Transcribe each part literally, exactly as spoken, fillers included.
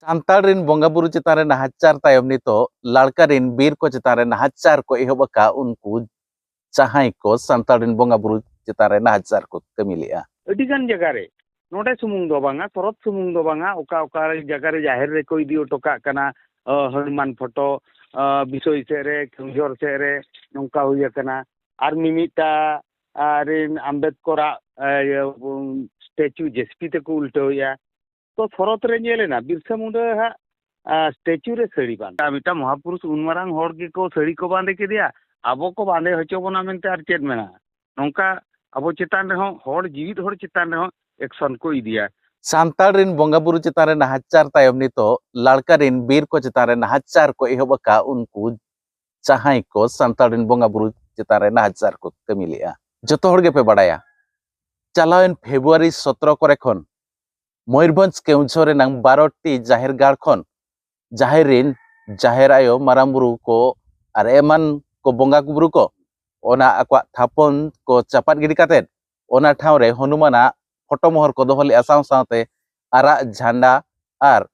ᱥᱟᱱᱛᱟᱲ ᱨᱤᱱ ᱵᱚᱸᱜᱟ ᱵᱩᱨᱩ ᱪᱮᱛᱟᱱ ᱨᱮ ᱱᱟᱦᱟᱪᱟᱨ ᱛᱟᱭᱚᱢ ᱱᱤᱛᱚᱜ ᱞᱟᱲᱠᱟ ᱨᱤᱱ ᱵᱤᱨ ᱠᱚ ᱪᱮᱛᱟᱱ ᱨᱮ ᱱᱟᱦᱟᱪᱟᱨ ᱠᱚ ᱮᱦᱚᱵ ᱟᱠᱟᱫ ᱩᱱᱠᱩ ᱡᱟᱦᱟᱸᱭ ᱠᱚ ᱥᱟᱱᱛᱟᱲ ᱨᱤᱱ ᱵᱚᱸᱜᱟ ᱵᱩᱨᱩ ᱪᱮᱛᱟᱱ ᱨᱮ ᱱᱟᱦᱟᱪᱟᱨ ᱠᱚ ᱠᱟᱹᱢᱤ ᱞᱮᱫᱼᱟ᱾ ᱟᱹᱰᱤ ᱜᱟᱱ ᱡᱟᱭᱜᱟ ᱨᱮ, ᱱᱚᱰᱮ ᱥᱩᱢᱩᱝ ᱫᱚ ᱵᱟᱝᱟ, ᱥᱚᱨᱚᱛ ᱥᱩᱢᱩᱝ ᱫᱚ ᱵᱟᱝᱟ, ᱚᱠᱟ ᱚᱠᱟ ᱡᱟᱭᱜᱟ ᱨᱮ ᱡᱟᱦᱮᱨ ᱨᱮᱠᱚ ᱤᱫᱤ ᱦᱚᱴᱚ ᱠᱟᱜ ᱠᱟᱱᱟ, ᱦᱚᱱᱩᱢᱟᱱ ᱯᱷᱳᱴᱳ ᱵᱤᱥᱚᱭ ᱥᱮᱫ ᱨᱮ, ᱠᱮᱣᱡᱷᱚᱨ ᱥᱮᱫ ᱨᱮ ᱱᱚᱝᱠᱟ ᱦᱩᱭ ᱟᱠᱟᱱᱟ᱾ ᱟᱨ ᱢᱤᱢᱤᱫᱴᱟ ᱨᱤᱱ ᱟᱢᱵᱮᱫᱠᱚᱨᱟᱜ ᱥᱴᱮᱪᱩ ᱡᱮᱥᱤᱯᱤ ᱛᱮᱠᱚ ᱩᱞᱴᱟᱹᱣᱮᱜᱼᱟ᱾ ᱛᱚ ᱥᱚᱨᱚᱛ ᱨᱮ ᱧᱮᱞ ᱮᱱᱟ ᱵᱤᱨᱥᱟ ᱢᱩᱱᱰᱟ ᱦᱟᱜ ᱥᱴᱮᱪᱩ ᱨᱮ ᱥᱟᱹᱲᱤ ᱵᱟᱸᱫᱮ᱾ ᱟᱨ ᱢᱤᱫᱴᱟᱝ ᱢᱚᱦᱟᱯᱩᱨᱩᱥ ᱩᱱ ᱢᱟᱨᱟᱝ ᱦᱚᱲ ᱜᱮᱠᱚ ᱥᱟᱹᱲᱤ ᱠᱚ ᱵᱟᱸᱫᱮ ᱠᱮᱫᱮᱭᱟ, ᱟᱵᱚ ᱠᱚ ᱵᱟᱸᱫᱮ ᱦᱚᱪᱚ ᱵᱚᱱᱟ ᱢᱮᱱᱛᱮ ᱟᱨ ᱪᱮᱫ ᱢᱮᱱᱟᱜᱼᱟ? ᱱᱚᱝᱠᱟ ᱟᱵᱚ ᱪᱮᱛᱟᱱ ᱨᱮᱦᱚᱸ, ᱦᱚᱲ ᱡᱤᱣᱤᱫ ᱦᱚᱲ ᱪᱮᱛᱟᱱ ᱨᱮᱦᱚᱸ ᱮᱠᱥᱚᱱ ᱠᱚ ᱤᱫᱤᱭᱟ᱾ ᱥᱟᱱᱛᱟᱲ ᱨᱤᱱ ᱵᱚᱸᱜᱟ ᱵᱩᱨᱩ ᱪᱮᱛᱟᱱ ᱨᱮ ᱱᱟᱦᱟᱪᱟᱨ ᱛᱟᱭᱚᱢ ᱱᱤᱛᱚᱜ ᱞᱟᱲᱠᱟ ᱨᱤᱱ ᱵᱤᱨ ᱠᱚ ᱪᱮᱛᱟᱱ ᱨᱮ ᱱᱟᱦᱟᱪᱟᱨ ᱠᱚ ᱮᱦᱚᱵ ᱟᱠᱟᱫ ᱩᱱᱠᱩ ᱡᱟᱦᱟᱸᱭ ᱠᱚ ᱥᱟᱱᱛᱟᱲ ᱨᱤᱱ ᱵᱚᱸᱜᱟ ᱵᱩᱨᱩ ᱪᱮᱛᱟᱱ ᱨᱮ ᱱᱟᱦᱟᱪᱟᱨ ᱠᱚ ᱠᱟᱹᱢᱤ ᱞᱮᱫᱼᱟ᱾ ᱡᱚᱛᱚ ᱦᱚᱲ ᱜᱮᱯᱮ ᱵᱟᱲᱟᱭᱟ, ᱪᱟᱞᱟᱣᱮᱱ ᱯᱷᱮᱵᱽᱨᱩᱣᱟᱨᱤ ᱥᱚᱛᱨᱚ ᱠᱚᱨᱮ ᱠᱷᱚᱱ ᱢᱚᱭᱩᱨᱵᱷᱚᱸᱡᱽ ᱠᱮᱣᱡᱷᱚᱨ ᱨᱮᱱᱟᱝ ᱵᱟᱨᱚ ᱴᱤ ᱡᱟᱦᱮᱨ ᱜᱟᱲ ᱠᱷᱚᱱ ᱡᱟᱦᱮᱨ ᱨᱤᱱ ᱡᱟᱦᱮᱨ ᱟᱭᱳ, ᱢᱟᱨᱟᱝ ᱵᱩᱨᱩ ᱠᱚ ᱟᱨ ᱮᱢᱟᱱ ᱠᱚ ᱵᱚᱸᱜᱟ ᱠᱚ ᱵᱩᱨᱩ ᱠᱚ ᱚᱱᱟ ᱟᱠᱚᱣᱟᱜ ᱛᱷᱟᱯᱚᱱ ᱠᱚ ᱪᱟᱯᱟᱫ ᱜᱤᱰᱤ ᱠᱟᱛᱮᱫ ᱚᱱᱟ ᱴᱷᱟᱶ ᱨᱮ ᱦᱚᱱᱩᱢᱟᱱᱟᱜ ᱯᱷᱳᱴᱳ ᱢᱚᱦᱚᱨ ᱠᱚ ᱫᱚᱦᱚ ᱞᱮᱫᱼᱟ, ᱥᱟᱶ ᱥᱟᱶᱛᱮ ᱟᱨᱟᱜ ᱡᱷᱟᱱᱰᱟ ᱟᱨ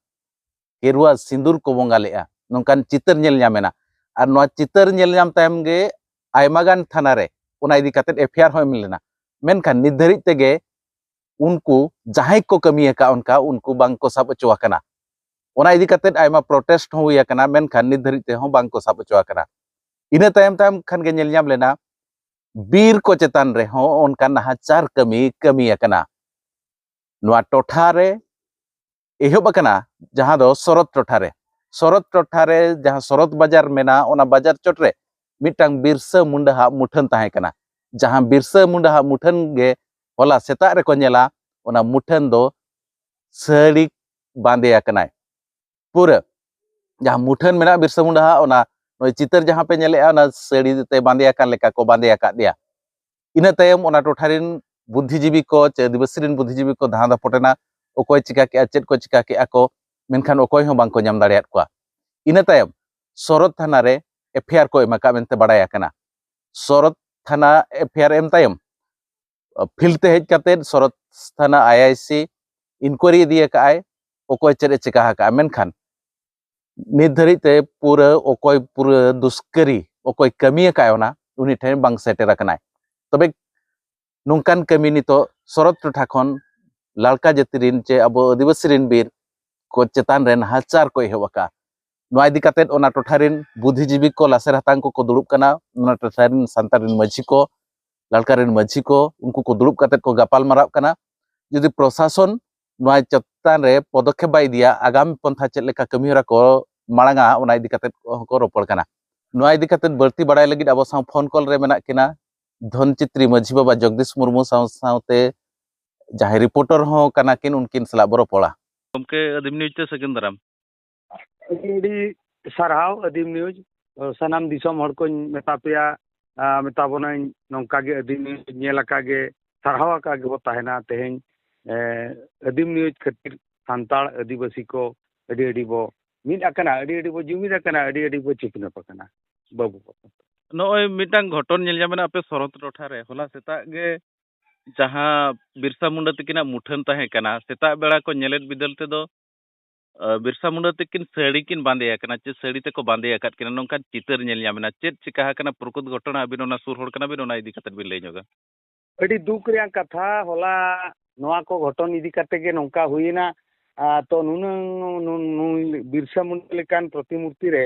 ᱜᱮᱨᱩᱣᱟ ᱥᱤᱸᱫᱩᱨ ᱠᱚ ᱵᱚᱸᱜᱟ ᱞᱮᱫᱼᱟ᱾ ᱱᱚᱝᱠᱟᱱ ᱪᱤᱛᱟᱹᱨ ᱧᱮᱞ ᱧᱟᱢ ᱮᱱᱟ᱾ ᱟᱨ ᱱᱚᱣᱟ ᱪᱤᱛᱟᱹᱨ ᱧᱮᱞ ᱧᱟᱢ ᱛᱟᱭᱚᱢ ᱜᱮ ᱟᱭᱢᱟ ᱜᱟᱱ ᱛᱷᱟᱱᱟ ᱨᱮ ᱚᱱᱟ ᱤᱫᱤ ᱠᱟᱛᱮᱫ ᱮᱯᱷ ᱟᱭ ᱟᱨ ᱦᱚᱸ ᱮᱢ ᱞᱮᱱᱟ᱾ ᱢᱮᱱᱠᱷᱟᱱ ᱱᱤᱛ ᱫᱷᱟᱹᱨᱤᱡ ᱛᱮᱜᱮ ᱩᱱᱠᱩ ᱡᱟᱦᱟᱸᱭ ᱠᱚ ᱠᱟᱹᱢᱤ ᱟᱠᱟᱫ ᱚᱱᱠᱟ, ᱩᱱᱠᱩ ᱵᱟᱝ ᱠᱚ ᱥᱟᱵ ᱦᱚᱪᱚ ᱟᱠᱟᱱᱟ᱾ ᱚᱱᱟ ᱤᱫᱤ ᱠᱟᱛᱮᱫ ᱟᱭᱢᱟ ᱯᱨᱚᱴᱮᱥᱴ ᱦᱚᱸ ᱦᱩᱭ ᱟᱠᱟᱱᱟ, ᱢᱮᱱᱠᱷᱟᱱ ᱱᱤᱛ ᱫᱷᱟᱹᱨᱤᱡ ᱛᱮᱦᱚᱸ ᱵᱟᱝ ᱠᱚ ᱥᱟᱵ ᱦᱚᱪᱚ ᱟᱠᱟᱱᱟ᱾ ᱤᱱᱟᱹ ᱛᱟᱭᱚᱢ ᱛᱟᱭᱚᱢ ᱠᱷᱟᱱ ᱜᱮ ᱧᱮᱞ ᱧᱟᱢ ᱞᱮᱱᱟ, ᱵᱤᱨ ᱠᱚ ᱪᱮᱛᱟᱱ ᱨᱮᱦᱚᱸ ᱚᱱᱠᱟ ᱱᱟᱦᱟᱪᱟᱨ ᱠᱟᱹᱢᱤ ᱠᱟᱹᱢᱤ ᱟᱠᱟᱱᱟ᱾ ᱱᱚᱣᱟ ᱴᱚᱴᱷᱟ ᱨᱮ ᱮᱦᱚᱵ ᱟᱠᱟᱱᱟ, ᱡᱟᱦᱟᱸ ᱫᱚ ᱥᱚᱨᱚᱛ ᱴᱚᱴᱷᱟ ᱨᱮ᱾ ᱥᱚᱨᱚᱛ ᱴᱚᱴᱷᱟ ᱨᱮ ᱡᱟᱦᱟᱸ ᱥᱚᱨᱚᱛ ᱵᱟᱡᱟᱨ ᱢᱮᱱᱟᱜᱼᱟ, ᱚᱱᱟ ᱵᱟᱡᱟᱨ ᱪᱚᱴ ᱨᱮ ᱢᱤᱫᱴᱟᱝ ᱵᱤᱨᱥᱟᱹ ᱢᱩᱱᱰᱟᱹ ᱦᱟᱜ ᱢᱩᱴᱷᱟᱹᱱ ᱛᱟᱦᱮᱸ ᱠᱟᱱᱟ᱾ ᱡᱟᱦᱟᱸ ᱵᱤᱨᱥᱟᱹ ᱢᱩᱱᱰᱟᱹ ᱦᱟᱜ ᱢᱩᱴᱷᱟᱹᱱ ᱜᱮ ᱦᱚᱞᱟ ᱥᱮᱛᱟᱜ ᱨᱮᱠᱚ ᱧᱮᱞᱟ, ᱚᱱᱟ ᱢᱩᱴᱷᱟᱹᱱ ᱫᱚ ᱥᱟᱹᱲᱤ ᱵᱟᱸᱫᱮ ᱟᱠᱟᱱᱟᱭ᱾ ᱯᱩᱨᱟᱹ ᱡᱟᱦᱟᱸ ᱢᱩᱴᱷᱟᱹᱱ ᱢᱮᱱᱟᱜᱼᱟ ᱵᱤᱨᱥᱟᱹ ᱢᱩᱱᱰᱟᱹ ᱦᱟᱜ, ᱚᱱᱟ ᱱᱚᱜᱼᱚᱭ ᱪᱤᱛᱟᱹᱨ ᱡᱟᱦᱟᱸ ᱯᱮ ᱧᱮᱞᱮᱜᱼᱟ, ᱚᱱᱟ ᱥᱟᱹᱲᱤ ᱛᱮ ᱵᱟᱸᱫᱮ ᱟᱠᱟᱱ ᱞᱮᱠᱟ ᱠᱚ ᱵᱟᱸᱫᱮ ᱟᱠᱟᱫᱮᱭᱟ᱾ ᱤᱱᱟᱹ ᱛᱟᱭᱚᱢ ᱚᱱᱟ ᱴᱚᱴᱷᱟ ᱨᱮᱱ ᱵᱩᱫᱽᱫᱷᱤᱡᱤᱵᱤ ᱠᱚ ᱪᱮ ᱟᱹᱫᱤᱵᱟᱹᱥᱤ ᱨᱮᱱ ᱵᱩᱫᱽᱫᱷᱤᱡᱤᱵᱤ ᱠᱚ ᱫᱷᱟᱸᱫᱟ ᱯᱚᱴᱮᱱᱟ, ᱚᱠᱚᱭ ᱪᱤᱠᱟ ᱠᱮᱜᱼᱟ, ᱪᱮᱫ ᱠᱚ ᱪᱤᱠᱟ ᱠᱮᱜᱼᱟ ᱠᱚ, ᱢᱮᱱᱠᱷᱟᱱ ᱚᱠᱚᱭ ᱦᱚᱸ ᱵᱟᱝ ᱠᱚ ᱧᱟᱢ ᱫᱟᱲᱮᱭᱟᱫ ᱠᱚᱣᱟ᱾ ᱤᱱᱟᱹ ᱛᱟᱭᱚᱢ ᱥᱚᱨᱚᱛ ᱛᱷᱟᱱᱟ ᱨᱮ ᱮᱯᱷ ᱟᱭ ᱟᱨ ᱠᱚ ᱮᱢ ᱟᱠᱟᱫ ᱢᱮᱱᱛᱮ ᱵᱟᱲᱟᱭ ᱟᱠᱟᱱᱟ᱾ ᱥᱚᱨᱚᱛ ᱛᱷᱟᱱᱟ ᱮᱯᱷ ᱟᱭ ᱟᱨ ᱮᱢ ᱛᱟᱭᱚᱢ ᱯᱷᱤᱞᱰ ᱛᱮ ᱦᱮᱡ ᱠᱟᱛᱮᱫ ᱥᱚᱨᱚᱛ ᱛᱷᱟᱱᱟ ᱟᱭ ᱟᱭ ᱥᱤ ᱤᱱᱠᱩᱭᱟᱨᱤ ᱤᱫᱤ ᱟᱠᱟᱫ ᱟᱭ᱾ ᱚᱠᱚᱭ ᱪᱮᱫ ᱮ ᱪᱮᱠᱟ ᱟᱠᱟᱫᱼᱟ, ᱢᱮᱱᱠᱷᱟᱱ ᱱᱤᱛ ᱫᱷᱟᱹᱨᱤᱡ ᱛᱮ ᱯᱩᱨᱟᱹ ᱚᱠᱚᱭ ᱯᱩᱨᱟᱹ ᱫᱩᱥᱠᱟᱹᱨᱤ, ᱚᱠᱚᱭ ᱠᱟᱹᱢᱤ ᱟᱠᱟᱫ ᱚᱱᱟ, ᱩᱱᱤ ᱴᱷᱮᱱ ᱵᱟᱝ ᱥᱮᱴᱮᱨ ᱟᱠᱟᱱᱟᱭ᱾ ᱛᱚᱵᱮ ᱱᱚᱝᱠᱟᱱ ᱠᱟᱹᱢᱤ ᱱᱤᱛᱚᱜ ᱥᱚᱨᱚᱛ ᱴᱚᱴᱷᱟ ᱠᱷᱚᱱ ᱞᱟᱲᱠᱟ ᱡᱟᱹᱛᱤ ᱨᱤᱱ ᱪᱮ ᱟᱵᱚ ᱟᱹᱫᱤᱵᱟᱹᱥᱤ ᱨᱤᱱ ᱵᱤᱨ ᱠᱚ ᱪᱮᱛᱟᱱ ᱨᱮ ᱱᱟᱦᱟᱪᱟᱨ ᱠᱚ ᱮᱦᱚᱵ ᱟᱠᱟᱫᱼᱟ᱾ ᱱᱚᱣᱟ ᱤᱫᱤ ᱠᱟᱛᱮᱫ ᱚᱱᱟ ᱴᱚᱴᱷᱟ ᱨᱤᱱ ᱵᱩᱫᱷᱤᱡᱤᱵᱤ ᱠᱚ, ᱞᱟᱥᱮᱨ ᱦᱟᱛᱟᱝ ᱠᱚᱠᱚ ᱫᱩᱲᱩᱵ ᱠᱟᱱᱟ, ᱚᱱᱟ ᱴᱚᱴᱷᱟ ᱨᱤᱱ ᱥᱟᱱᱛᱟᱲ ᱨᱤᱱ ᱢᱟᱹᱡᱷᱤ ᱠᱚ, ᱞᱟᱲᱠᱟ ᱨᱤᱱ ᱢᱟᱹᱡᱷᱤ ᱠᱚ, ᱩᱱᱠᱩ ᱠᱚ ᱫᱩᱲᱩᱵ ᱠᱟᱛᱮᱫ ᱠᱚ ᱜᱟᱯᱟᱞ ᱢᱟᱨᱟᱣ ᱠᱟᱱᱟ᱾ ᱡᱩᱫᱤ ᱯᱨᱚᱥᱟᱥᱚᱱ ᱱᱚᱣᱟ ᱪᱮᱛᱟᱱ ᱨᱮ ᱯᱚᱫᱚᱠᱷᱮᱯ ᱵᱟᱭ ᱤᱫᱤᱭᱟ, ᱟᱜᱟᱢ ᱯᱚᱱᱛᱷᱟ ᱪᱮᱫ ᱞᱮᱠᱟ ᱠᱟᱹᱢᱤᱦᱚᱨᱟ ᱠᱚ ᱢᱟᱲᱟᱝᱟ, ᱚᱱᱟ ᱤᱫᱤ ᱠᱟᱛᱮᱫ ᱦᱚᱸᱠᱚ ᱨᱚᱯᱚᱲ ᱠᱟᱱᱟ᱾ ᱱᱚᱣᱟ ᱤᱫᱤ ᱠᱟᱛᱮᱫ ᱵᱟᱹᱲᱛᱤ ᱵᱟᱲᱟᱭ ᱞᱟᱹᱜᱤᱫ ᱟᱵᱚ ᱥᱟᱶ ᱯᱷᱳᱱ ᱠᱚᱞ ᱨᱮ ᱢᱮᱱᱟᱜ ᱠᱤᱱᱟ ᱫᱷᱚᱱᱪᱤᱛᱨᱤ ᱢᱟᱹᱡᱷᱤ ᱵᱟᱵᱟ ᱡᱚᱜᱽᱫᱤᱥ ᱢᱩᱨᱢᱩ ᱥᱟᱶ ᱥᱟᱶᱛᱮ ᱡᱟᱦᱟᱸᱭ ᱨᱤᱯᱳᱨᱴᱚᱨ ᱦᱚᱸ ᱠᱟᱱᱟ ᱠᱤᱱ, ᱩᱱᱠᱤᱱ ᱥᱟᱞᱟᱜ ᱵᱚ ᱨᱚᱯᱚᱲᱟ᱾ ᱜᱚᱢᱠᱮ, ᱟᱹᱫᱤᱢ ᱱᱤᱭᱩᱡᱽ ᱛᱮ ᱥᱟᱹᱜᱩᱱ ᱫᱟᱨᱟᱢ᱾ ᱟᱹᱰᱤ ᱟᱹᱰᱤ ᱥᱟᱨᱦᱟᱣ ᱟᱹᱫᱤᱢ ᱱᱤᱭᱩᱡᱽ᱾ ᱥᱟᱱᱟᱢ ᱫᱤᱥᱚᱢ ᱦᱚᱲ ᱠᱚᱧ ᱢᱮᱛᱟ ᱯᱮᱭᱟ, ᱟ, ᱢᱮᱛᱟ ᱵᱚᱱᱟᱹᱧ, ᱱᱚᱝᱠᱟ ᱜᱮ ᱟᱹᱫᱤᱢ ᱱᱤᱭᱩᱡᱽ ᱧᱮᱞ ᱟᱠᱟ ᱜᱮ, ᱥᱟᱨᱦᱟᱣ ᱟᱠᱟ ᱜᱮᱵᱚ ᱛᱟᱦᱮᱱᱟ᱾ ᱛᱮᱦᱮᱧ, ᱮ, ᱟᱹᱫᱤᱢ ᱱᱤᱭᱩᱡᱽ ᱠᱷᱟᱹᱛᱤᱨ ᱥᱟᱱᱛᱟᱲ ᱟᱹᱫᱤᱵᱟᱹᱥᱤ ᱠᱚ ᱟᱹᱰᱤ ᱟᱹᱰᱤ ᱵᱚ ᱢᱤᱫ ᱟᱠᱟᱱᱟ, ᱟᱹᱰᱤ ᱟᱹᱰᱤ ᱵᱚ ᱡᱩᱢᱤᱫ ᱟᱠᱟᱱᱟ, ᱟᱹᱰᱤ ᱟᱹᱰᱤ ᱵᱚ ᱪᱤᱯᱱᱟᱹᱯ ᱟᱠᱟᱱᱟ ᱵᱟᱹᱵᱩ ᱠᱚ᱾ ᱱᱚᱜᱼᱚᱭ ᱢᱤᱫᱴᱟᱝ ᱜᱷᱚᱴᱚᱱ ᱧᱮᱞ ᱧᱟᱢ ᱮᱱᱟ ᱟᱯᱮ ᱥᱚᱨᱚᱛ ᱴᱚᱴᱷᱟ ᱨᱮ᱾ ᱦᱚᱞᱟ ᱥᱮᱛᱟᱜ ᱜᱮ ᱡᱟᱦᱟᱸ ᱵᱤᱨᱥᱟ ᱢᱩᱱᱰᱟ ᱛᱟᱹᱠᱤᱱᱟᱜ ᱢᱩᱴᱷᱟᱹᱱ ᱛᱟᱦᱮᱸ ᱠᱟᱱᱟ, ᱥᱮᱛᱟᱜ ᱵᱮᱲᱟ ᱠᱚ ᱧᱮᱞᱮᱫ ᱵᱤᱫᱟᱹᱞ ᱛᱮᱫᱚ, ᱟ, ᱵᱤᱨᱥᱟ ᱢᱩᱱᱰᱟ ᱛᱟᱹᱠᱤᱱ ᱥᱟᱹᱲᱤ ᱠᱤᱱ ᱵᱟᱸᱫᱮ ᱟᱠᱟᱱᱟ, ᱪᱮ ᱥᱟᱹᱲᱤ ᱛᱮᱠᱚ ᱵᱟᱸᱫᱮ ᱟᱠᱟᱫ ᱠᱤᱱᱟ, ᱱᱚᱝᱠᱟᱱ ᱪᱤᱛᱟᱹᱨ ᱧᱮᱞ ᱧᱟᱢ ᱮᱱᱟ᱾ ᱪᱮᱫ ᱪᱤᱠᱟ ᱟᱠᱟᱱᱟ, ᱯᱨᱚᱠᱩᱛ ᱜᱷᱚᱴᱚᱱᱟ, ᱟᱹᱵᱤᱱ ᱚᱱᱟ ᱥᱩᱨ ᱦᱚᱲ ᱠᱟᱱᱟ ᱵᱤᱱ, ᱚᱱᱟ ᱤᱫᱤ ᱠᱟᱛᱮᱫ ᱵᱤᱱ ᱞᱟᱹᱭ ᱧᱚᱜᱟ᱾ ᱟᱹᱰᱤ ᱫᱩᱠ ᱨᱮᱭᱟᱜ ᱠᱟᱛᱷᱟ, ᱦᱚᱞᱟ ᱱᱚᱣᱟ ᱠᱚ ᱜᱷᱚᱴᱚᱱ ᱤᱫᱤ ᱠᱟᱛᱮ ᱜᱮ ᱱᱚᱝᱠᱟ ᱦᱩᱭᱮᱱᱟ᱾ ᱟ, ᱛᱚ ᱱᱩᱱᱟᱹᱝ ᱱᱩ-, ᱱᱩᱭ ᱵᱤᱨᱥᱟ ᱢᱩᱱᱰᱟ ᱞᱮᱠᱟᱱ ᱯᱨᱚᱛᱤᱢᱩᱨᱛᱤ ᱨᱮ,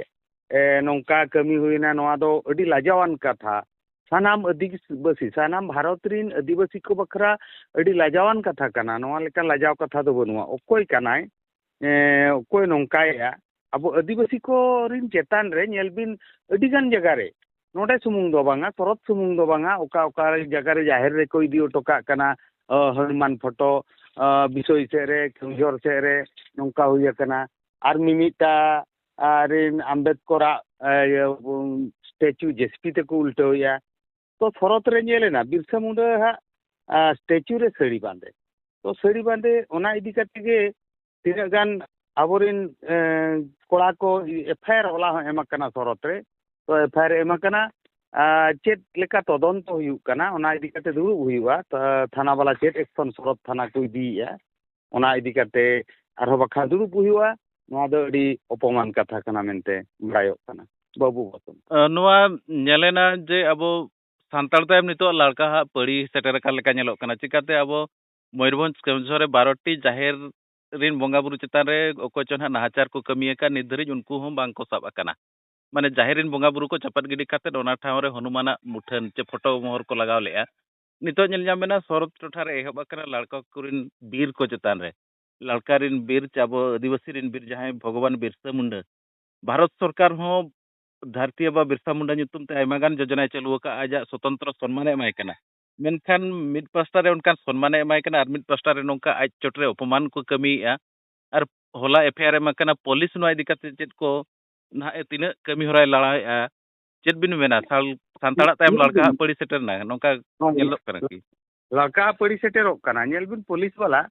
ᱮ, ᱱᱚᱝᱠᱟ ᱠᱟᱹᱢᱤ ᱦᱩᱭᱮᱱᱟ, ᱱᱚᱣᱟ ᱫᱚ ᱟᱹᱰᱤ ᱞᱟᱡᱟᱣᱟᱱ ᱠᱟᱛᱷᱟ᱾ ᱥᱟᱱᱟᱢ ᱟᱹᱫᱤᱵᱟᱹᱥᱤ, ᱥᱟᱱᱟᱢ ᱵᱷᱟᱨᱚᱛ ᱨᱤᱱ ᱟᱹᱫᱤᱵᱟᱹᱥᱤ ᱠᱚ ᱵᱟᱠᱷᱨᱟ ᱟᱹᱰᱤ ᱞᱟᱡᱟᱣᱟᱱ ᱠᱟᱛᱷᱟ ᱠᱟᱱᱟ᱾ ᱱᱚᱣᱟ ᱞᱮᱠᱟᱱ ᱞᱟᱡᱟᱣ ᱠᱟᱛᱷᱟ ᱫᱚ ᱵᱟᱹᱱᱩᱜᱼᱟ᱾ ᱚᱠᱚᱭ ᱠᱟᱱᱟᱭ, ᱮ, ᱚᱠᱚᱭ ᱱᱚᱝᱠᱟᱭᱮᱜᱼᱟ? ᱟᱵᱚ ᱟᱹᱫᱤᱵᱟᱹᱥᱤ ᱠᱚ ᱨᱤᱱ ᱪᱮᱛᱟᱱ ᱨᱮ ᱧᱮᱞ ᱵᱤᱱ, ᱟᱹᱰᱤ ᱜᱟᱱ ᱡᱟᱭᱜᱟ ᱨᱮ, ᱱᱚᱰᱮ ᱥᱩᱢᱩᱝ ᱫᱚ ᱵᱟᱝᱟ, ᱥᱚᱨᱚᱛ ᱥᱩᱢᱩᱝ ᱫᱚ ᱵᱟᱝᱟ, ᱚᱠᱟ ᱚᱠᱟ ᱡᱟᱭᱜᱟ ᱨᱮ ᱡᱟᱦᱮᱨ ᱨᱮᱠᱚ ᱤᱫᱤ ᱦᱚᱴᱚ ᱠᱟᱜ ᱠᱟᱱᱟ, ᱟ, ᱦᱚᱱᱩᱢᱟᱱ ᱯᱷᱳᱴᱳ, ᱟ, ᱵᱤᱥᱚᱭ ᱥᱮᱫ ᱨᱮ, ᱠᱮᱣᱡᱷᱚᱨ ᱥᱮᱫ ᱨᱮ ᱱᱚᱝᱠᱟ ᱦᱩᱭ ᱟᱠᱟᱱᱟ᱾ ᱟᱨ ᱢᱤᱢᱤᱫᱴᱟ, ᱟ, ᱨᱤᱱ ᱟᱢᱵᱮᱫᱠᱚᱨᱟᱜ, ᱟ, ᱤᱭᱟᱹ, ᱩᱸ, ᱥᱴᱮᱪᱩ ᱡᱮᱥᱤᱯᱤ ᱛᱮᱠᱚ ᱩᱞᱴᱟᱹᱣᱮᱜᱼᱟ᱾ ᱛᱚ ᱥᱚᱨᱚᱛ ᱨᱮ ᱧᱮᱞ ᱮᱱᱟ ᱵᱤᱨᱥᱟ ᱢᱩᱱᱰᱟ ᱦᱟᱸᱜ, ᱟ, ᱥᱴᱮᱪᱩ ᱨᱮ ᱥᱟᱹᱲᱤ ᱵᱟᱸᱫᱮ᱾ ᱛᱚ ᱥᱟᱹᱲᱤ ᱵᱟᱸᱫᱮ ᱚᱱᱟ ᱤᱫᱤ ᱠᱟᱛᱮ ᱜᱮ ᱛᱤᱱᱟᱹᱜ ᱜᱟᱱ ᱟᱵᱚᱨᱮᱱ, ᱮ, ᱠᱚᱲᱟ ᱠᱚ ᱮᱯᱷ ᱟᱭ ᱟᱨ ᱦᱚᱞᱟ ᱦᱚᱸ ᱮᱢ ᱟᱠᱟᱱᱟ ᱥᱚᱨᱚᱛ ᱨᱮ᱾ ᱛᱚ ᱮᱯᱷ ᱟᱭ ᱟᱨ ᱮᱢ ᱟᱠᱟᱱᱟ, ᱟ, ᱪᱮᱫ ᱞᱮᱠᱟ ᱛᱚᱫᱚᱱᱛᱚ ᱦᱩᱭᱩᱜ ᱠᱟᱱᱟ ᱚᱱᱟ ᱤᱫᱤ ᱠᱟᱛᱮ ᱫᱩᱲᱩᱵ ᱦᱩᱭᱩᱜᱼᱟ᱾ ᱛᱟ-, ᱛᱷᱟᱱᱟ ᱵᱟᱞᱟ ᱪᱮᱫ ᱮᱠᱥᱚᱱ ᱥᱚᱨᱚᱛ ᱛᱷᱟᱱᱟ ᱠᱚ ᱤᱫᱤᱭᱮᱫᱼᱟ ᱚᱱᱟ ᱤᱫᱤ ᱠᱟᱛᱮ, ᱟᱨᱦᱚᱸ ᱵᱟᱠᱷᱟᱱ ᱫᱩᱲᱩᱵ ᱦᱩᱭᱩᱜᱼᱟ᱾ ᱱᱚᱣᱟ ᱫᱚ ᱟᱹᱰᱤ ᱚᱯᱚᱢᱟᱱ ᱠᱟᱛᱷᱟ ᱠᱟᱱᱟ ᱢᱮᱱᱛᱮ ᱵᱟᱲᱟᱭᱚᱜ ᱠᱟᱱᱟ᱾ ᱵᱟᱹᱵᱩ ᱵᱚᱥᱚᱱᱛ᱾ ᱟᱸ, ᱱᱚᱣᱟ ᱧᱮᱞᱮᱱᱟ ᱡᱮ ᱟᱵᱚ ᱥᱟᱱᱛᱟᱲ ᱛᱟᱭᱚᱢ ᱱᱤᱛᱚᱜ ᱞᱟᱲᱠᱟ ᱦᱟᱸᱜ ᱯᱟᱹᱲᱤ ᱥᱮᱴᱮᱨ ᱟᱠᱟᱱ ᱞᱮᱠᱟ ᱧᱮᱞᱚᱜ ᱠᱟᱱᱟ᱾ ᱪᱤᱠᱟᱛᱮ ᱟᱵᱚ ᱢᱚᱭᱩᱨᱵᱷᱚᱸᱡᱽ ᱠᱮᱣᱚᱱᱡᱷᱚᱨ ᱨᱮ ᱵᱟᱨᱚ ᱴᱤ ᱡᱟᱦᱮᱨ ᱨᱤᱱ ᱵᱚᱸᱜᱟ ᱵᱩᱨᱩ ᱪᱮᱛᱟᱱ ᱨᱮ ᱚᱠᱚᱭ ᱪᱚ ᱱᱟᱦᱟᱜ ᱱᱟᱦᱟᱪᱟᱨ ᱠᱚ ᱠᱟᱹᱢᱤ ᱟᱠᱟᱫ, ᱱᱤᱛ ᱫᱷᱟᱹᱨᱤᱡ ᱩᱱᱠᱩ ᱦᱚᱸ ᱵᱟᱝ ᱠᱚ ᱥᱟᱵ ᱟᱠᱟᱱᱟ᱾ ᱢᱟᱱᱮ ᱡᱟᱦᱮᱨ ᱨᱤᱱ ᱵᱚᱸᱜᱟ ᱵᱩᱨᱩ ᱠᱚ ᱪᱟᱯᱟᱫ ᱜᱤᱰᱤ ᱠᱟᱛᱮᱫ ᱚᱱᱟ ᱴᱷᱟᱶ ᱨᱮ ᱦᱚᱱᱩᱢᱟᱱᱟᱜ ᱢᱩᱴᱷᱟᱹᱱ ᱪᱮ ᱯᱷᱳᱴᱳ ᱢᱚᱦᱚᱨ ᱠᱚ ᱞᱟᱜᱟᱣ ᱞᱮᱫᱼᱟ᱾ ᱱᱤᱛᱚᱜ ᱧᱮᱞ ᱧᱟᱢ ᱮᱱᱟ ᱥᱚᱨᱚᱛ ᱴᱚᱴᱷᱟ ᱨᱮ ᱮᱦᱚᱵ ᱟᱠᱟᱱᱟ ᱞᱟᱲᱠᱟ ᱠᱚᱨᱮᱱ ᱵᱤᱨ ᱠᱚ ᱪᱮᱛᱟᱱ ᱨᱮ, ᱞᱟᱲᱠᱟ ᱨᱤᱱ ᱵᱤᱨ ᱪᱮ ᱟᱵᱚ ᱟᱹᱫᱤᱵᱟᱹᱥᱤ ᱨᱤᱱ ᱵᱤᱨ ᱡᱟᱦᱟᱸᱭ ᱵᱷᱚᱜᱚᱵᱟᱱ ᱵᱤᱨᱥᱟ ᱢᱩᱱᱰᱟᱹ, ᱵᱷᱟᱨᱚᱛ ᱥᱚᱨᱠᱟᱨ ᱦᱚᱸ ᱫᱷᱟᱹᱨᱛᱤ ᱟᱵᱟ ᱵᱤᱨᱥᱟ ᱢᱩᱱᱰᱟ ᱧᱩᱛᱩᱢ ᱛᱮ ᱟᱭᱢᱟ ᱜᱟᱱ ᱡᱳᱡᱚᱱᱟᱭ ᱪᱟᱹᱞᱩ ᱟᱠᱟᱫᱼᱟ, ᱟᱡᱟᱜ ᱥᱚᱛᱚᱱᱛᱨᱚ ᱥᱚᱱᱢᱟᱱᱮ ᱮᱢᱟᱭ ᱠᱟᱱᱟ᱾ ᱢᱮᱱᱠᱷᱟᱱ ᱢᱤᱫ ᱯᱟᱥᱴᱟ ᱨᱮ ᱚᱱᱠᱟᱱ ᱥᱚᱱᱢᱟᱱᱮ ᱮᱢᱟᱭ ᱠᱟᱱᱟ ᱟᱨ ᱢᱤᱫ ᱯᱟᱥᱴᱟ ᱨᱮ ᱱᱚᱝᱠᱟ ᱟᱡ ᱪᱚᱴ ᱨᱮ ᱚᱯᱚᱢᱟᱱ ᱠᱚ ᱠᱟᱹᱢᱤᱭᱮᱫᱼᱟ᱾ ᱟᱨ ᱦᱚᱞᱟ ᱮᱯᱷ ᱟᱭ ᱟᱨ ᱮᱢ ᱟᱠᱟᱱᱟ, ᱯᱩᱞᱤᱥ ᱱᱚᱣᱟ ᱤᱫᱤ ᱠᱟᱛᱮ ᱪᱮᱫ ᱠᱚ ᱱᱟᱦᱟᱜ ᱮ ᱛᱤᱱᱟᱹᱜ ᱠᱟᱹᱢᱤ ᱦᱚᱨᱟᱭ ᱞᱟᱲᱟᱣᱮᱫᱼᱟ? ᱪᱮᱫ ᱵᱤᱱ ᱢᱮᱱᱟ, ᱥᱟᱞ-, ᱥᱟᱱᱛᱟᱲᱟᱜ ᱛᱟᱭᱚᱢ ᱞᱟᱲᱠᱟ ᱦᱟᱸᱜ ᱯᱟᱹᱲᱤ ᱥᱮᱴᱮᱨ ᱮᱱᱟ, ᱱᱚᱝᱠᱟ ᱦᱳᱭ᱾ ᱧᱮᱞᱚᱜ ᱠᱟᱱᱟ ᱠᱤ? ᱞᱟᱲᱠᱟ ᱯᱟᱹᱲᱤ ᱥᱮᱴᱮᱨᱚᱜ ᱠᱟᱱᱟ᱾ ᱧᱮᱞ ᱵᱤᱱ, ᱯᱩᱞᱤᱥ ᱵᱟᱞᱟ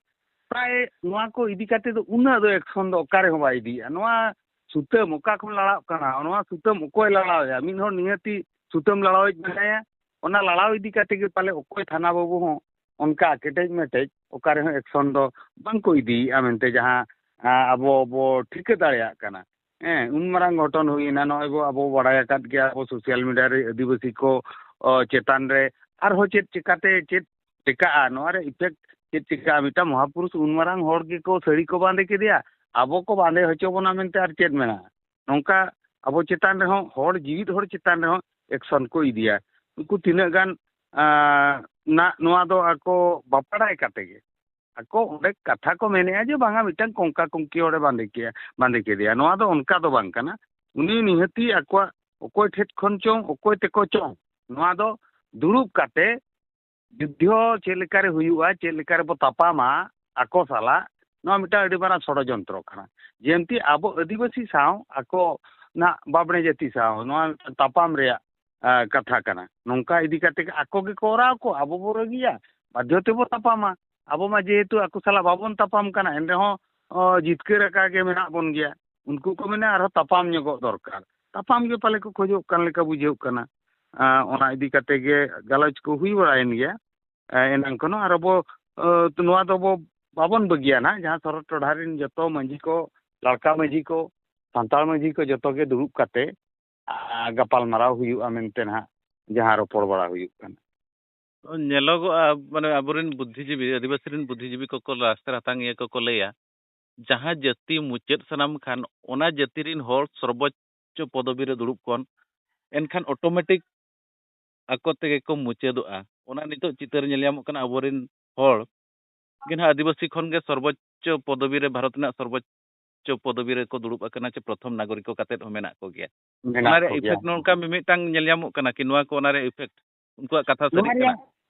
ᱯᱨᱟᱭ ᱱᱚᱣᱟ ᱠᱚ ᱤᱫᱤ ᱠᱟᱛᱮ ᱫᱚ ᱩᱱᱟᱹᱜ ᱫᱚ ᱮᱠᱥᱚᱱ ᱫᱚ ᱚᱠᱟ ᱨᱮᱦᱚᱸ ᱵᱟᱭ ᱤᱫᱤᱭᱮᱫᱼᱟ᱾ ᱱᱚᱣᱟ ᱥᱩᱛᱟᱹᱢ ᱚᱠᱟ ᱠᱷᱚᱱ ᱞᱟᱲᱟᱜ ᱠᱟᱱᱟ, ᱱᱚᱣᱟ ᱥᱩᱛᱟᱹᱢ ᱚᱠᱚᱭ ᱞᱟᱲᱟᱣᱮᱫᱼᱟ? ᱢᱤᱫ ᱦᱚᱲ ᱱᱤᱦᱟᱹᱛᱤ ᱥᱩᱛᱟᱹᱢ ᱞᱟᱲᱟᱣᱤᱡ ᱢᱮᱱᱟᱭᱟ᱾ ᱚᱱᱟ ᱞᱟᱲᱟᱣ ᱤᱫᱤ ᱠᱟᱛᱮ ᱜᱮ ᱯᱟᱞᱮ ᱚᱠᱚᱭ ᱛᱷᱟᱱᱟ ᱵᱟᱹᱵᱩ ᱦᱚᱸ ᱚᱱᱠᱟ ᱠᱮᱴᱮᱡ ᱢᱮᱴᱮᱡ ᱚᱠᱟ ᱨᱮᱦᱚᱸ ᱮᱠᱥᱚᱱ ᱫᱚ ᱵᱟᱝ ᱠᱚ ᱤᱫᱤᱭᱮᱫᱼᱟ ᱢᱮᱱᱛᱮ ᱡᱟᱦᱟᱸ, ᱟ, ᱟᱵᱚ ᱵᱚ ᱴᱷᱤᱠᱟᱹ ᱫᱟᱲᱮᱭᱟᱜ ᱠᱟᱱᱟ᱾ ᱦᱮᱸ, ᱩᱱ ᱢᱟᱨᱟᱝ ᱜᱷᱚᱴᱚᱱ ᱦᱩᱭᱮᱱᱟ, ᱱᱚᱜᱼᱚᱭ ᱵᱚ, ᱟᱵᱚ ᱵᱟᱲᱟᱭ ᱟᱠᱟᱫ ᱜᱮᱭᱟ, ᱟᱵᱚ ᱥᱳᱥᱟᱞ ᱢᱤᱰᱤᱭᱟ ᱨᱮ ᱟᱹᱫᱤᱵᱟᱹᱥᱤ ᱠᱚ, ᱚ, ᱪᱮᱛᱟᱱ ᱨᱮ ᱟᱨᱦᱚᱸ ᱪᱮᱫ ᱪᱤᱠᱟᱹᱛᱮ ᱪᱮᱫ ᱪᱤᱠᱟᱹᱜᱼᱟ, ᱱᱚᱣᱟ ᱨᱮ ᱤᱯᱷᱮᱠᱴ ᱪᱮᱫ ᱪᱤᱠᱟᱹᱜᱼᱟ? ᱢᱤᱫᱴᱟᱝ ᱢᱚᱦᱟᱯᱩᱨᱩᱥ ᱩᱱ ᱢᱟᱨᱟᱝ ᱦᱚᱲ ᱜᱮᱠᱚ ᱥᱟᱹᱲᱤ ᱠᱚ ᱵᱟᱸᱫᱮ ᱠᱮᱫᱮᱭᱟ, ᱟᱵᱚ ᱠᱚ ᱵᱟᱸᱫᱮ ᱦᱚᱪᱚ ᱵᱚᱱᱟ ᱢᱮᱱᱛᱮ ᱟᱨ ᱪᱮᱫ ᱢᱮᱱᱟᱜᱼᱟ? ᱱᱚᱝᱠᱟ ᱟᱵᱚ ᱪᱮᱛᱟᱱ ᱨᱮᱦᱚᱸ, ᱦᱚᱲ, ᱡᱤᱣᱤᱫ ᱦᱚᱲ ᱪᱮᱛᱟᱱ ᱨᱮᱦᱚᱸ ᱮᱠᱥᱚᱱ ᱠᱚ ᱤᱫᱤᱭᱟ᱾ ᱩᱱᱠᱩ ᱛᱤᱱᱟᱹᱜ ᱜᱟᱱ, ᱟᱸ, ᱱᱟ-, ᱱᱚᱣᱟ ᱫᱚ ᱟᱠᱚ ᱵᱟᱯᱟᱲᱟᱭ ᱠᱟᱛᱮ ᱜᱮ ᱟᱠᱚ ᱚᱸᱰᱮ ᱠᱟᱛᱷᱟ ᱠᱚ ᱢᱮᱱᱮᱜᱼᱟ ᱡᱮ ᱵᱟᱝᱟ, ᱢᱤᱫᱴᱟᱝ ᱠᱚᱝᱠᱟ ᱠᱚᱝᱠᱤ ᱦᱚᱲᱮ ᱵᱟᱸᱫᱮ ᱠᱮᱭᱟ, ᱵᱟᱸᱫᱮ ᱠᱮᱫᱮᱭᱟ᱾ ᱱᱚᱣᱟ ᱫᱚ ᱚᱱᱠᱟ ᱫᱚ ᱵᱟᱝ ᱠᱟᱱᱟ᱾ ᱩᱱᱤ ᱱᱤᱦᱟᱹᱛᱤ ᱟᱠᱚᱣᱟᱜ ᱚᱠᱚᱭ ᱴᱷᱮᱱ ᱠᱷᱚᱱ ᱪᱚᱝ, ᱚᱠᱚᱭ ᱛᱮᱠᱚ ᱪᱚᱝ, ᱱᱚᱣᱟ ᱫᱚ ᱫᱩᱲᱩᱵ ᱠᱟᱛᱮ ᱡᱩᱫᱽᱫᱷᱚ ᱪᱮᱫ ᱞᱮᱠᱟᱨᱮ ᱦᱩᱭᱩᱜᱼᱟ, ᱪᱮᱫ ᱞᱮᱠᱟᱨᱮ ᱵᱚ ᱛᱟᱯᱟᱢᱟ ᱟᱠᱚ ᱥᱟᱞᱟᱜ, ᱱᱚᱣᱟ ᱢᱤᱫᱴᱟᱝ ᱟᱹᱰᱤ ᱢᱟᱨᱟᱝ ᱥᱚᱲᱚᱡᱚᱱᱛᱨᱚ ᱠᱟᱱᱟ᱾ ᱡᱮᱢᱛᱤ ᱟᱵᱚ ᱟᱹᱫᱤᱵᱟᱹᱥᱤ ᱥᱟᱶ ᱟᱠᱚ ᱱᱟᱜ ᱵᱟᱵᱽᱲᱮ ᱡᱟᱹᱛᱤ ᱥᱟᱶ ᱱᱚᱣᱟ ᱢᱤᱫᱴᱟᱝ ᱛᱟᱯᱟᱢ ᱨᱮᱭᱟᱜ, ᱟ, ᱠᱟᱛᱷᱟ ᱠᱟᱱᱟ᱾ ᱱᱚᱝᱠᱟ ᱤᱫᱤ ᱠᱟᱛᱮ ᱜᱮ ᱟᱠᱚ ᱜᱮ ᱠᱚᱨᱟᱣ ᱠᱚ, ᱟᱵᱚ ᱵᱚ ᱨᱟᱹᱜᱤᱭᱟ, ᱵᱟᱫᱽᱫᱷᱚ ᱛᱮᱵᱚ ᱛᱟᱯᱟᱢᱟ᱾ ᱟᱵᱚ ᱢᱟ ᱡᱮᱦᱮᱛᱩ ᱟᱠᱚ ᱥᱟᱞᱟᱜ ᱵᱟᱵᱚᱱ ᱛᱟᱯᱟᱢ ᱠᱟᱱᱟ, ᱮᱱ ᱨᱮᱦᱚᱸ, ᱚ, ᱡᱤᱛᱠᱟᱹᱨ ᱟᱠᱟ ᱜᱮ ᱢᱮᱱᱟᱜ ᱵᱚᱱ ᱜᱮᱭᱟ᱾ ᱩᱱᱠᱩ ᱠᱚ ᱢᱮᱱᱟ ᱟᱨᱦᱚᱸ ᱛᱟᱯᱟᱢ ᱧᱚᱜᱚᱜ ᱫᱚᱨᱠᱟᱨ, ᱛᱟᱯᱟᱢ ᱜᱮ ᱯᱟᱞᱮ ᱠᱚ ᱠᱷᱚᱡᱚᱜ ᱠᱟᱱ ᱞᱮᱠᱟ ᱵᱩᱡᱷᱟᱹᱜ ᱠᱟᱱᱟ᱾ ᱟ, ᱚᱱᱟ ᱤᱫᱤ ᱠᱟᱛᱮ ᱜᱮ ᱜᱟᱞᱚᱪ ᱠᱚ ᱦᱩᱭ ᱵᱟᱲᱟᱭᱮᱱ ᱜᱮᱭᱟ᱾ ᱮ, ᱮᱱᱟᱝ ᱠᱷᱚᱱ ᱦᱚᱸ ᱟᱨ ᱟᱵᱚ, ᱮ, ᱱᱚᱣᱟ ᱫᱚᱵᱚ ᱵᱟᱵᱚᱱ ᱵᱟᱹᱜᱤᱭᱟ ᱱᱟᱦᱟᱜ, ᱡᱟᱦᱟᱸ ᱥᱚᱨᱚᱛ ᱴᱚᱴᱷᱟ ᱨᱮᱱ ᱡᱚᱛᱚ ᱢᱟᱹᱡᱷᱤ ᱠᱚ, ᱞᱟᱲᱠᱟ ᱢᱟᱹᱡᱷᱤ ᱠᱚ, ᱥᱟᱱᱛᱟᱲ ᱢᱟᱹᱡᱷᱤ ᱠᱚ ᱡᱚᱛᱚ ᱜᱮ ᱫᱩᱲᱩᱵ ᱠᱟᱛᱮ, ᱟ, ᱜᱟᱯᱟᱞ ᱢᱟᱨᱟᱣ ᱦᱩᱭᱩᱜᱼᱟ ᱢᱮᱱᱛᱮ ᱱᱟᱦᱟᱜ ᱡᱟᱦᱟᱸ ᱨᱚᱯᱚᱲ ᱵᱟᱲᱟ ᱦᱩᱭᱩᱜ ᱠᱟᱱᱟ᱾ ᱧᱮᱞᱚᱜᱚᱜᱼᱟ, ᱢᱟᱱᱮ ᱟᱵᱚᱨᱮᱱ ᱵᱩᱫᱽᱫᱷᱤᱡᱤᱵᱤ, ᱟᱹᱫᱤᱵᱟᱹᱥᱤ ᱨᱮᱱ ᱵᱩᱫᱽᱫᱷᱤᱡᱤᱵᱤ ᱠᱚᱠᱚ, ᱨᱟᱥᱛᱟ ᱦᱟᱛᱟᱝᱤᱭᱟᱹ ᱠᱚᱠᱚ ᱞᱟᱹᱭᱟ, ᱡᱟᱦᱟᱸ ᱡᱟᱹᱛᱤ ᱢᱩᱪᱟᱹᱫ ᱥᱟᱱᱟᱢ ᱠᱷᱟᱱ, ᱚᱱᱟ ᱡᱟᱹᱛᱤ ᱨᱮᱱ ᱦᱚᱲ ᱥᱚᱨᱵᱚᱪᱪᱚ ᱯᱚᱫᱚᱵᱤ ᱨᱮ ᱫᱩᱲᱩᱵ ᱠᱚᱣᱟᱱ, ᱮᱱᱠᱷᱟᱱ ᱚᱴᱳᱢᱮᱴᱤᱠ ᱟᱠᱚ ᱛᱮᱜᱮ ᱠᱚ ᱢᱩᱪᱟᱹᱫᱚᱜᱼᱟ᱾ ᱚᱱᱟ ᱱᱤᱛᱚᱜ ᱪᱤᱛᱟᱹᱨ ᱧᱮᱞ ᱧᱟᱢᱚᱜ ᱠᱟᱱᱟ, ᱟᱵᱚᱨᱮᱱ ᱦᱚᱲ ᱜᱮ ᱱᱟᱦᱟᱜ ᱟᱹᱫᱤᱵᱟᱹᱥᱤ ᱠᱷᱚᱱ ᱜᱮ ᱥᱚᱨᱵᱚᱪᱪᱚ ᱯᱚᱫᱚᱵᱤ ᱨᱮ, ᱵᱷᱟᱨᱚᱛ ᱨᱮᱱᱟᱜ ᱥᱚᱨᱵᱚᱪᱪᱚ ᱯᱚᱫᱚᱵᱤ ᱨᱮᱠᱚ ᱫᱩᱲᱩᱵ ᱟᱠᱟᱱᱟ, ᱪᱮ ᱯᱨᱚᱛᱷᱚᱢ ᱱᱟᱜᱚᱨᱤᱠ ᱠᱚ ᱠᱟᱛᱮᱫ ᱦᱚᱸ ᱢᱮᱱᱟᱜ ᱠᱚᱜᱮᱭᱟ᱾ ᱚᱱᱟ ᱢᱮᱱᱟᱜ ᱨᱮᱭᱟᱜ ᱠᱚᱜᱮᱭᱟ᱾ ᱤᱯᱷᱮᱠᱴ ᱱᱚᱝᱠᱟ ᱢᱤᱢᱤᱫᱴᱟᱝ ᱧᱮᱞ ᱧᱟᱢᱚᱜ ᱠᱟᱱᱟ ᱠᱤ ᱱᱚᱣᱟ ᱠᱚ, ᱚᱱᱟ ᱨᱮᱭᱟᱜ ᱤᱯᱷᱮᱠᱴ, ᱩᱱᱠᱩᱣᱟᱜ ᱠᱟᱛᱷᱟ ᱱᱚᱣᱟ ᱥᱟᱹᱨᱤᱜ ᱠᱟᱱᱟ᱾ ᱨᱮᱭᱟᱜ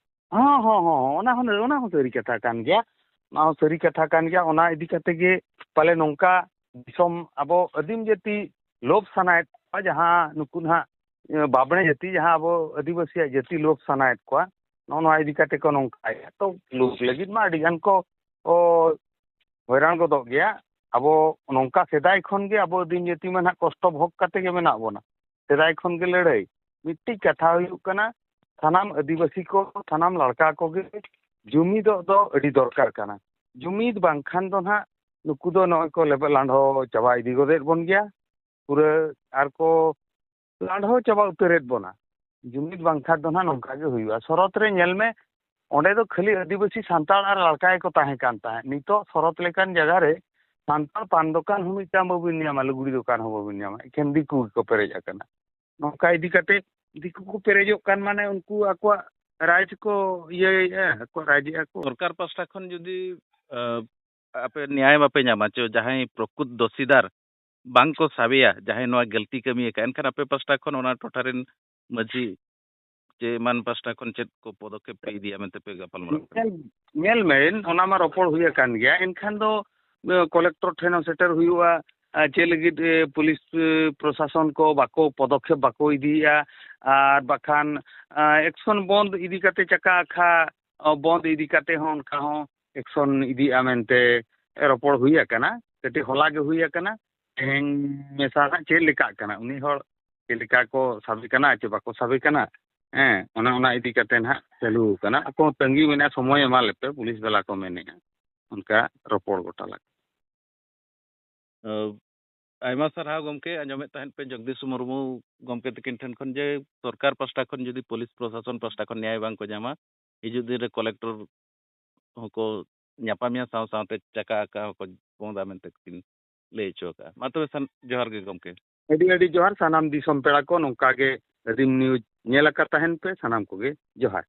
ᱦᱚᱸ ᱦᱚᱸ ᱦᱚᱸ ᱚᱱᱟ ᱦᱚᱸ ᱚᱱᱟ ᱦᱚᱸ ᱥᱟᱹᱨᱤ ᱠᱟᱛᱷᱟ ᱠᱟᱱ ᱜᱮᱭᱟ᱾ ᱚᱱᱟ ᱦᱚᱸ ᱥᱟᱹᱨᱤ ᱠᱟᱛᱷᱟ ᱠᱟᱱ ᱜᱮᱭᱟ᱾ ᱚᱱᱟ ᱤᱫᱤ ᱠᱟᱛᱮ ᱜᱮ ᱯᱟᱞᱮ ᱱᱚᱝᱠᱟ ᱫᱤᱥᱚᱢ ᱟᱵᱚ ᱟᱹᱫᱤᱢ ᱡᱟᱹᱛᱤ ᱞᱳᱵᱷ ᱥᱟᱱᱟᱭᱮᱫ ᱠᱚᱣᱟ, ᱡᱟᱦᱟᱸ ᱱᱩᱠᱩ ᱱᱟᱦᱟᱜ, ᱮ, ᱵᱟᱵᱽᱲᱮ ᱡᱟᱹᱛᱤ, ᱡᱟᱦᱟᱸ ᱟᱵᱚ ᱟᱹᱫᱤᱵᱟᱹᱥᱤᱭᱟᱜ ᱡᱟᱹᱛᱤ ᱞᱳᱵᱷ ᱥᱟᱱᱟᱭᱮᱫ ᱠᱚᱣᱟ, ᱱᱚᱜᱼᱚ ᱱᱚᱣᱟ ᱤᱫᱤ ᱠᱟᱛᱮ ᱠᱚ ᱱᱚᱝᱠᱟᱭᱟ᱾ ᱛᱚ ᱞᱳᱵᱷ ᱞᱟᱹᱜᱤᱫ ᱢᱟ ᱟᱹᱰᱤ ᱜᱟᱱ ᱠᱚ, ᱚ, ᱦᱚᱭᱨᱟᱱ ᱜᱚᱫᱚᱜ ᱜᱮᱭᱟ᱾ ᱟᱵᱚ ᱱᱚᱝᱠᱟ ᱥᱮᱫᱟᱭ ᱠᱷᱚᱱ ᱜᱮ ᱟᱵᱚ ᱟᱹᱫᱤᱢ ᱡᱟᱹᱛᱤ ᱢᱟ ᱱᱟᱦᱟᱜ ᱠᱚᱥᱴᱚ ᱵᱷᱳᱜᱽ ᱠᱟᱛᱮ ᱜᱮ ᱢᱮᱱᱟᱜ ᱵᱚᱱᱟ, ᱥᱮᱫᱟᱭ ᱠᱷᱚᱱ ᱜᱮ ᱞᱟᱹᱲᱦᱟᱹᱭ᱾ ᱢᱤᱫᱴᱤᱡ ᱠᱟᱛᱷᱟ ᱦᱩᱭᱩᱜ ᱠᱟᱱᱟ, ᱥᱟᱱᱟᱢ ᱟᱹᱫᱤᱵᱟᱹᱥᱤ ᱠᱚ, ᱥᱟᱱᱟᱢ ᱞᱟᱲᱠᱟ ᱠᱚᱜᱮ ᱡᱩᱢᱤᱫᱚᱜ ᱫᱚ ᱟᱹᱰᱤ ᱫᱚᱨᱠᱟᱨ ᱠᱟᱱᱟ᱾ ᱡᱩᱢᱤᱫ ᱵᱟᱝᱠᱷᱟᱱ ᱫᱚ ᱱᱟᱦᱟᱜ ᱱᱩᱠᱩ ᱫᱚ ᱱᱚᱜᱼᱚᱭ ᱠᱚ ᱞᱮᱵᱮᱫ ᱞᱟᱸᱰᱷᱚ ᱪᱟᱵᱟ ᱤᱫᱤ ᱜᱚᱫᱮᱫ ᱵᱚᱱ ᱜᱮᱭᱟ᱾ ᱯᱩᱨᱟᱹ ᱟᱨ ᱠᱚ ᱞᱟᱸᱰᱷᱚ ᱪᱟᱵᱟ ᱩᱛᱟᱹᱨᱮᱫ ᱵᱚᱱᱟ᱾ ᱡᱩᱢᱤᱫ ᱵᱟᱝᱠᱷᱟᱱ ᱫᱚ ᱱᱟᱦᱟᱜ ᱱᱚᱝᱠᱟ ᱜᱮ ᱦᱩᱭᱩᱜᱼᱟ᱾ ᱥᱚᱨᱚᱛ ᱨᱮ ᱧᱮᱞ ᱢᱮ, ᱚᱸᱰᱮ ᱫᱚ ᱠᱷᱟᱹᱞᱤ ᱟᱹᱫᱤᱵᱟᱹᱥᱤ, ᱥᱟᱱᱛᱟᱲ ᱟᱨ ᱞᱟᱲᱠᱟ ᱜᱮᱠᱚ ᱛᱟᱦᱮᱸ ᱠᱟᱱ ᱛᱟᱦᱮᱸᱫ᱾ ᱱᱤᱛᱚᱜ ᱥᱚᱨᱚᱛ ᱞᱮᱠᱟᱱ ᱡᱟᱭᱜᱟ ᱨᱮ ᱥᱟᱱᱛᱟᱲ ᱯᱟᱱ ᱫᱚᱠᱟᱱ ᱦᱚᱸ ᱢᱤᱫᱴᱟᱝ ᱵᱟᱵᱤᱱ ᱧᱟᱢᱟ, ᱞᱩᱜᱽᱲᱤ ᱫᱚᱠᱟᱱ ᱦᱚᱸ ᱵᱟᱵᱤᱱ ᱧᱟᱢᱟ, ᱮᱠᱷᱮᱱ ᱫᱤᱠᱩ ᱜᱮᱠᱚ ᱯᱮᱨᱮᱡ ᱟᱠᱟᱱᱟ᱾ ᱱᱚᱝᱠᱟ ᱤᱫᱤ ᱠᱟᱛᱮ ᱫᱤᱠᱩ ᱠᱚ ᱯᱮᱨᱮᱡᱚᱜ ᱠᱟᱱ ᱢᱟᱱᱮ ᱩᱱᱠᱩ ᱟᱠᱚᱣᱟᱜ ᱨᱟᱡᱽ ᱠᱚ ᱤᱭᱟᱹᱭᱮᱫᱼᱟ, ᱟᱠᱚᱣᱟᱜ ᱨᱟᱡᱽᱮᱫᱼᱟ ᱠᱚ᱾ ᱥᱚᱨᱠᱟᱨ ᱯᱟᱥᱴᱟ ᱠᱷᱚᱱ ᱡᱩᱫᱤ, ᱟᱹ, ᱟᱯᱮ ᱱᱮᱭᱟᱭ ᱵᱟᱯᱮ ᱧᱟᱢᱟ, ᱪᱚ ᱡᱟᱦᱟᱸᱭ ᱯᱨᱚᱠᱩᱛ ᱫᱚᱥᱤᱫᱟᱨ ᱵᱟᱝ ᱠᱚ ᱥᱟᱵᱮᱭᱟ, ᱡᱟᱦᱟᱸᱭ ᱱᱚᱣᱟ ᱜᱟᱹᱞᱛᱤ ᱠᱟᱹᱢᱤ ᱟᱠᱟᱫ, ᱮᱱᱠᱷᱟᱱ ᱟᱯᱮ ᱯᱟᱥᱴᱟ ᱠᱷᱚᱱ ᱚᱱᱟ ᱴᱚᱴᱷᱟ ᱨᱮᱱ ᱢᱟᱹᱡᱷᱤ ᱪᱮ ᱮᱢᱟᱱ ᱯᱟᱥᱴᱟ ᱠᱷᱚᱱ ᱪᱮᱫ ᱠᱚ ᱯᱚᱫᱚᱠᱷᱮᱯ ᱯᱮ ᱤᱫᱤᱭᱟ ᱢᱮᱱᱛᱮ ᱯᱮ ᱜᱟᱯᱟᱞᱢᱟᱨᱟᱜ ᱠᱟᱱᱟ? ᱧᱮᱞ, ᱧᱮᱞ ᱢᱮ, ᱚᱱᱟ ᱢᱟ ᱨᱚᱯᱚᱲ ᱦᱩᱭ ᱟᱠᱟᱱ ᱜᱮᱭᱟ᱾ ᱮᱱᱠᱷᱟᱱ ᱫᱚ, ᱮ, ᱠᱚᱞᱮᱠᱴᱚᱨ ᱴᱷᱮᱱ ᱦᱚᱸ ᱥᱮᱴᱮᱨ ᱦᱩᱭᱩᱜᱼᱟ᱾ ᱟᱨ ᱪᱮᱫ ᱞᱟᱹᱜᱤᱫ, ᱮ, ᱯᱩᱞᱤᱥ, ᱮ, ᱯᱨᱚᱥᱟᱥᱚᱱ ᱠᱚ ᱵᱟᱠᱚ ᱯᱚᱫᱚᱠᱷᱮᱯ ᱵᱟᱠᱚ ᱤᱫᱤᱭᱮᱫᱼᱟ, ᱟᱨ ᱵᱟᱠᱷᱟᱱ, ᱟ, ᱮᱠᱥᱚᱱ ᱵᱚᱱᱫ ᱤᱫᱤ ᱠᱟᱛᱮ ᱪᱟᱠᱟ ᱟᱠᱷᱟ, ᱟ, ᱵᱚᱱᱫ ᱤᱫᱤ ᱠᱟᱛᱮ ᱦᱚᱸ ᱚᱱᱠᱟ ᱦᱚᱸ ᱮᱠᱥᱚᱱ ᱤᱫᱤᱜᱼᱟ ᱢᱮᱱᱛᱮ ᱨᱚᱯᱚᱲ ᱦᱩᱭ ᱟᱠᱟᱱᱟ᱾ ᱠᱟᱹᱴᱤᱡ ᱦᱚᱞᱟ ᱜᱮ ᱦᱩᱭ ᱟᱠᱟᱱᱟ, ᱛᱮᱦᱮᱧ ᱢᱮᱥᱟ ᱦᱟᱸᱜ ᱪᱮᱫ ᱞᱮᱠᱟᱜ ᱠᱟᱱᱟ, ᱩᱱᱤ ᱦᱚᱲ ᱪᱮᱫ ᱞᱮᱠᱟ ᱠᱚ ᱥᱟᱵᱮ ᱠᱟᱱᱟ ᱪᱮ ᱵᱟᱠᱚ ᱥᱟᱵᱮ ᱠᱟᱱᱟ, ᱦᱮᱸ, ᱚᱱᱮ ᱚᱱᱟ ᱤᱫᱤ ᱠᱟᱛᱮ ᱱᱟᱦᱟᱜ ᱪᱟᱹᱞᱩ ᱟᱠᱟᱱᱟ᱾ ᱟᱠᱚ ᱛᱟᱺᱜᱤ ᱢᱮᱱᱟᱜᱼᱟ, ᱥᱚᱢᱚᱭ ᱮᱢᱟ ᱞᱮᱯᱮ, ᱯᱩᱞᱤᱥ ᱵᱟᱞᱟ ᱠᱚ ᱢᱮᱱᱮᱜᱼᱟ᱾ ᱚᱱᱠᱟ ᱨᱚᱯᱚᱲ ᱜᱚᱴᱟ ᱞᱟᱜᱼᱟ᱾ ᱟᱭᱢᱟ ᱥᱟᱨᱦᱟᱣ ᱜᱚᱢᱠᱮ᱾ ᱟᱸᱡᱚᱢᱮᱫ ᱛᱟᱦᱮᱸᱫ ᱯᱮ ᱡᱚᱜᱽᱫᱤᱥ ᱢᱩᱨᱢᱩ ᱜᱚᱢᱠᱮ ᱛᱟᱹᱠᱤᱱ ᱴᱷᱮᱱ ᱠᱷᱚᱱ ᱡᱮ ᱥᱚᱨᱠᱟᱨ ᱯᱟᱥᱴᱟ ᱠᱷᱚᱱ ᱡᱩᱫᱤ ᱯᱩᱞᱤᱥ ᱯᱨᱚᱥᱟᱥᱚᱱ ᱯᱟᱥᱴᱟ ᱠᱷᱚᱱ ᱱᱮᱭᱟᱭ ᱵᱟᱝ ᱠᱚ ᱧᱟᱢᱟ, ᱦᱤᱡᱩᱜ ᱫᱤᱱ ᱨᱮ ᱠᱚᱞᱮᱠᱴᱚᱨ ᱦᱚᱸᱠᱚ ᱧᱟᱯᱟᱢᱮᱭᱟ, ᱥᱟᱶ ᱥᱟᱶᱛᱮ ᱪᱟᱠᱟ ᱟᱠᱟ ᱦᱚᱸᱠᱚ ᱵᱚᱸᱫᱟ ᱢᱮᱱᱛᱮ ᱠᱤᱱ ᱞᱟᱹᱭ ᱦᱚᱪᱚ ᱟᱠᱟᱫᱼᱟ᱾ ᱢᱟ ᱛᱚᱵᱮ ᱥᱟᱱ-, ᱡᱚᱦᱟᱨ ᱜᱮ ᱜᱚᱢᱠᱮ᱾ ᱟᱹᱰᱤ ᱟᱹᱰᱤ ᱡᱚᱦᱟᱨ ᱥᱟᱱᱟᱢ ᱫᱤᱥᱚᱢ ᱯᱮᱲᱟ ᱠᱚ, ᱱᱚᱝᱠᱟ ᱜᱮ ᱨᱤᱢ ᱱᱤᱭᱩᱡᱽ ᱧᱮᱞ ᱟᱠᱟᱫ ᱛᱟᱦᱮᱱ ᱯᱮ ᱥᱟᱱᱟᱢ ᱠᱚᱜᱮ᱾ ᱡᱚᱦᱟᱨ᱾